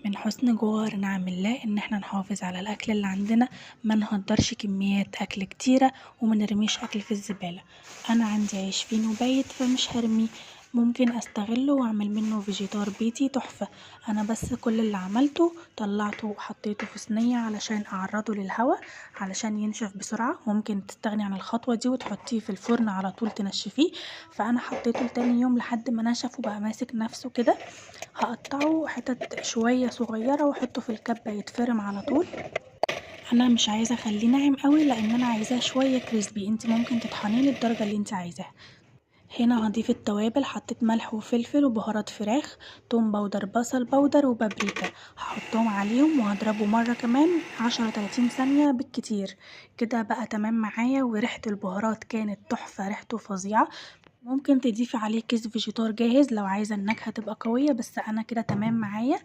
من حسن جوار نعم الله ان احنا نحافظ على الاكل اللي عندنا، ما نهدرش كميات اكل كتيرة وما نرميش اكل في الزبالة. انا عندي عيش فينو بايت فمش هرميه، ممكن استغله واعمل منه فيجيتار بيتي تحفة. انا بس كل اللي عملته طلعته وحطيته في صينية علشان اعرضه للهواء علشان ينشف بسرعة. ممكن تستغني عن الخطوة دي وتحطيه في الفرن على طول تنشفيه، فانا حطيته لتاني يوم لحد ما نشف وبقى ماسك نفسه كده. هقطعه حتت شوية صغيرة واحطه في الكبة يتفرم على طول. انا مش عايزة اخليه ناعم قوي لان انا عايزاه شوية crispy، انت ممكن تطحنيه للدرجة اللي انت عايزاها. هنا هضيف التوابل، حطيت ملح وفلفل وبهارات فراخ، توم powder، بصل powder وبابريكا، هحطهم عليهم وهضربه مرة كمان 10-30 ثانية بالكتير كده. بقى تمام معايا، وريحة البهارات كانت تحفة، ريحته فظيعة. ممكن تضيفي عليه كيس فيجيتار جاهز لو عايزة النكهة تبقى قوية، بس انا كده تمام معايا.